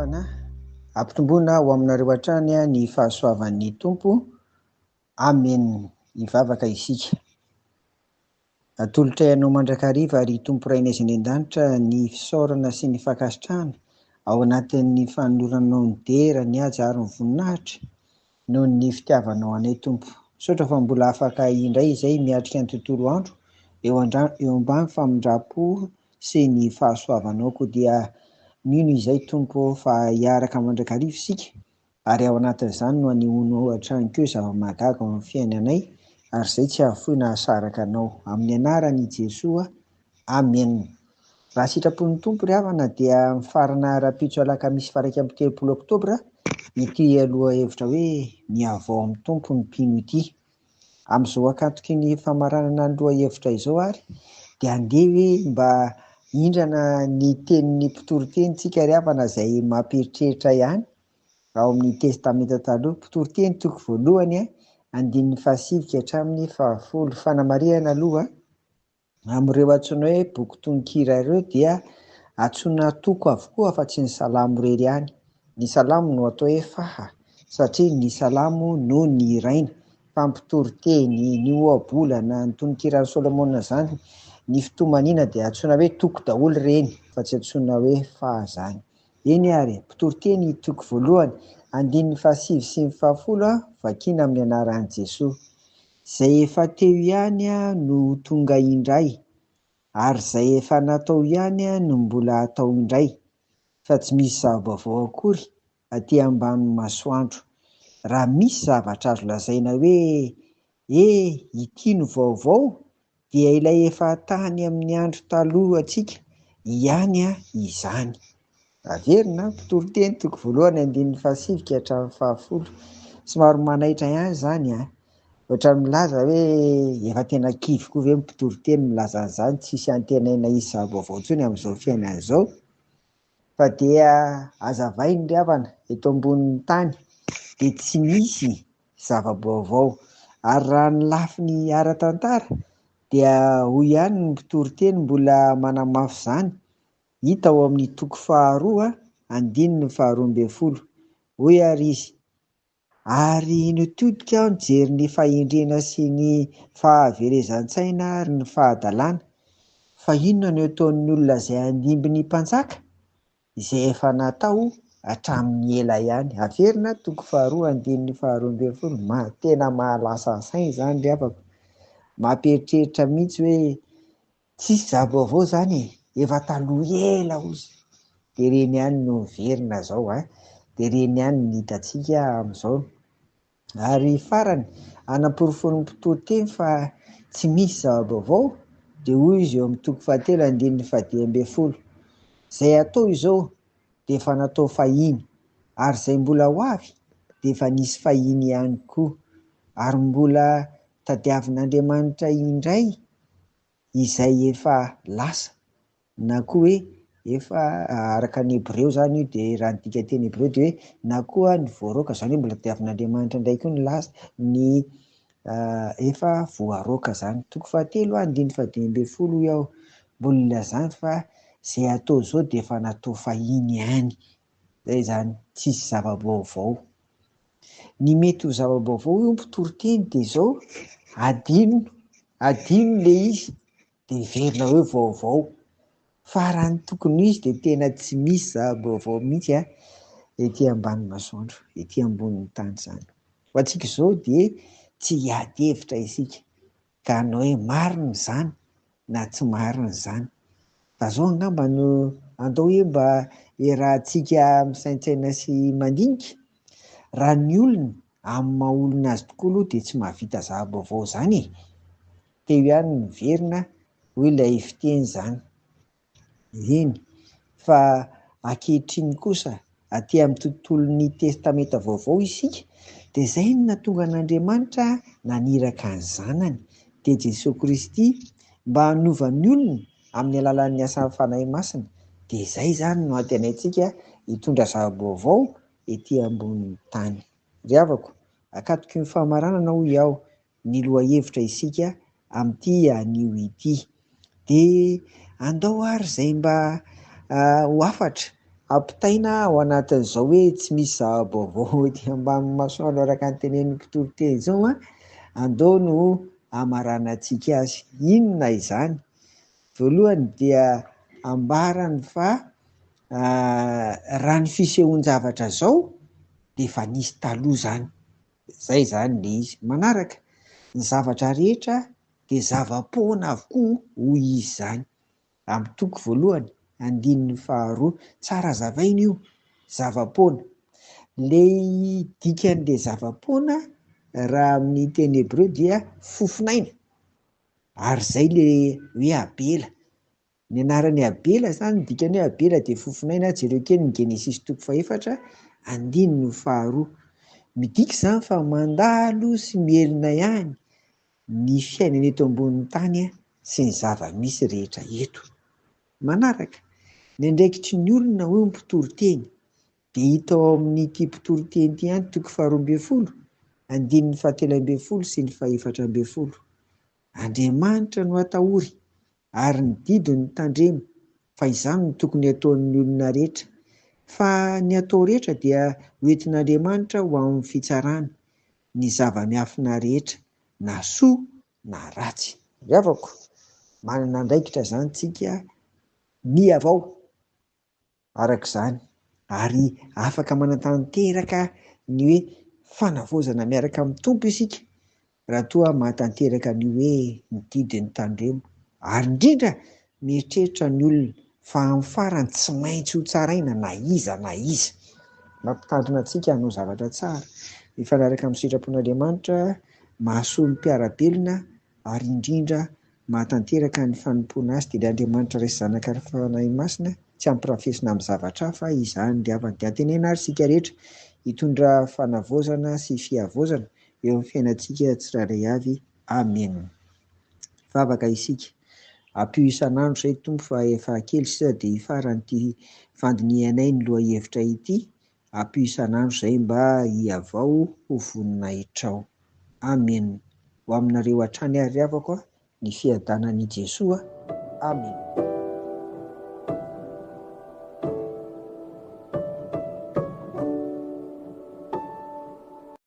havana, ampitomboina ho aminareo hatrany ny fahasoavan'ny Tompo. Amen. Hivavaka isika. Atolotray anao mandrakariva ry Tompo Rainay izay any an-danitra ny fisaorana sy ny fankasitrahana ao anatin'ny fanoloranao ny dera, ny haja ary ny voninahitra noho ny fitiavanao anay Tompo. Misaotra fa mbola afaka indray izay miatrika ny tontolo andro eo andra- eo ambany famindram-po sy ny fahasoavanao koa dia mino izay Tompo fa hiaraka mandrakariva isika ary ao anatin'izany no anehoanao hatrany koa zava-mahagaga ao amin'ny fiainanay ary izay tsy hahafoy na hahasaraka anao. Amin'ny anaran'i Jesoa, Amen. Raha sitrapon'ny Tompo ry havana dia mifarana rahampitso alakamisy faha 31 oktobra ity lohahevitra hoe mihavao amin'ny Tompo ny mpino ity. Amin'izao ankatoky ny famaranana ny lohahevitra izao ary dia andeha hoe mba hindrana ny tenin'ny mpitoriteny tsika ry havana izay mampieritreritra ihany ao amin'ny Testamenta Taloha. Mpitoriteny toko voalohany andininy fahasivy ka hatramin'ny fahafolo. Fanamarihana aloha amin'ireo antsoina hoe boky tononkira ireo dia antsoina toko avokoa afa-tsy ny salamo irery ihany. Ny salamo no atao hoe faha satria ny salamo no nihiraina. Fa mpitoriteny, ny ohabolana, ny tononkiran'i Solomona izany, ny fitomaniana dia antsoina hoe toko daholo ireny fa tsy antsoina hoe faha izany. Eny ary, mpitoriteny toko voalohany, andininy fahasivy sy ny fahafolo vakiana amin'ny anaran'i Jesoa. Izay efa teo ihany no ho tonga indray, ary izay efa natao ihany no mbola hatao indray, fa tsy misy zava-baovao akory aty ambanin'ny masoandro. Raha misy zavatra azo lazaina hoe, E, ity no vaovao, dia ilay efa tany amin'ny andro taloha antsika ihany izany. Averina, mpitoriteny toko voalohany andininy fahasivy ka hatramin'ny fahafolo. Somary manaitra ihany izany an. Ohatran'ny milaza hoe efa tena kivy koa ve ny mpitoriteny milaza an'izany, tsisy antenaina hisy zava-baovao intsony amin'izao fiainana izao. Fa dia hazavainy ry havana, eto ambonin'ny tany dia tsy misy zava-baovao. Ary raha ny lafiny ara-tantara dia hoy ihany ny mpitoriteny mbola manamafy izany, hita ao amin'ny toko faharoa andininy faharoa ambin'ny folo. Hoy ary izy, Ary nitodika aho nijery ny fahendrena sy ny fahaverezan-tsaina ary ny fahadalana, fa inona no ataon'ny olona izay handimby ny mpanjaka, izay efa natao hatramin'ny ela ihany. Averina toko faharoa andininy faharoa ambin'ny folo. Tena mahalasa saina izany ry havako. Mampieritreritra mihitsy hoe tsisy zava-baovao izany e, efa taloha ela ozy. Dia ireny ihany no miverina izao a, dia ireny ihany no hitantsika amin'izao. Ary farany, anaporofoan'ny mpitoriteny fa tsy misy zava-baovao, dia hoy izy eo amin'ny toko fahatelo andininy fahadimy ambin'ny folo, Izay atao izao dia efa natao fahiny, ary izay mbola ho avy dia efa nisy fahiny ihany koa, ary mbola tadiavin'Andriamanitra indray izay efa lasa. Na koa hoe efa, araka ny hebreo izany io dia raha ny dikanteny hebreo dia hoe na koa ny voaroaka, izany hoe mbola tadiavin'Andriamanitra indray koa ny lasa, ny efa voaroaka izany. Toko fahatelo andininy fahadimy ambin'ny folo hoy aho, mbola ilazany fa izay atao izao dia efa natao fahiny ihany. Izay izany, tsisy zava-baovao. Ny mety ho zava-baovao hoy mpitoriteny dia izao, adino, adino ilay izy dia heverina hoe vaovao. Fa raha ny tokony ho izy dia tena tsy misy zava-baovao mihitsy ety ambany masoandro, ety ambonin'ny tany izany. Ho antsika izao dia tsy hiady hevitra isika ka hanao hoe marina izany na tsy marina izany. Fa izao angamba no andao hoe mba iarahantsika misaintsaina sy mandinika, raha ny olona amin'ny maha olona azy tokoa aloha dia tsy mahavita zava-baovao izany e! Teo ihany ny miverina hoy ilay fiteny izany. Eny, fa ankehitriny kosa aty amin'ny tontolon'ny Testamenta Vaovao isika dia izay no nahatonga an'Andriamanitra naniraka ny Zanany, dia Jesoa Kristy, mba hanova ny olona amin'ny alalan'ny asan'ny Fanahy Masina. Dia izay izany no antenaintsika hitondra zava-baovao ety ambonin'ny tany. Ry havako, ankatoky ny famaranana hoy aho ny lohahevitra isika amin'ity anio ity. Dia andao ary izay mba ho hafatra ampitaina ao anatin'izao hoe tsy misy zava-baovao ety ambanin'ny masoandro araka ny tenenin'ny mpitoriteny izao an, andao no hamaranantsika azy. Inona izany? Voalohany dia ambarany fa raha ny fisehoan-javatra izao dia efa nisy taloha izany. Izay izany ilay izy. Manaraka, ny zavatra rehetra dia zava-poana avokoa hoy izy izany. Amin'ny toko voalohany, andininy faharoa. Tsara hazavaina io, zava-poana. Ilay dikan'ilay zava-poana raha amin'ny teny hebreo dia fofonaina. Ary izay ilay hoe Abela. Ny anaran'i Abela izany, ny dikan'ny hoe Abela dia fofonaina, jereo kely ny Genesisy toko fahefatra, andininy faharoa. Midika izany fa mandalo sy mihelina ihany ny fiainana eto ambonin'ny tany sy ny zava-misy rehetra eto. Manaraka, ny andraikitry ny olona hoy ny mpitory teny, dia hita ao amin'ity mpitory teny ity ihany toko faharoa ambin'ny folo, andininy fahatelo ambin'ny folo sy ny fahefatra ambin'ny folo. Andriamanitra no atahory ary ny didiny no tandremo fa izany no tokony hataon'ny olona rehetra. Fa ny atao rehetra dia hoentin'Andriamanitra ho amin'ny fitsarana ny zava-miafina rehetra na soa na ratsy. Ry havako, manana andraikitra izany tsika mihavao. araka izany, ary afaka manatanteraka ny hoe fanavaozana miaraka amin'ny Tompo isika raha toa mahatanteraka ny hoe ny didiny tandremo, ary indrindra mieritreritra ny olona fa amin'ny farany tsy maintsy ho tsaraina na iza na iza. Mampitandrina antsika hanao zavatra tsara, mifanaraka amin'ny sitrapon'Andriamanitra, mahasoa ny mpiara-belona ary indrindra mahatanteraka ny fanompoana Azy dia ilay Andriamanitra Ray sy Zanaka ary Fanahy Masina, tsy ampirafesina amin'ny zavatra hafa izany ry havana. Dia antenaina ary isika rehetra hitondra fanavaozana sy fihavaozana eo amin'ny fiainantsika tsirairay avy. Amen. Hivavaka isika. Ampio isan'andro izay Tompo fa efa kely sisa dia hifarana ity fandinihanay ny lohahevitra ity. Ampio isan'andro izay mba hihavao ho voninahitrao. Amen. Ho aminareo hatrany ary ry havako a, ny fiadanan'i Jesoa. Amen.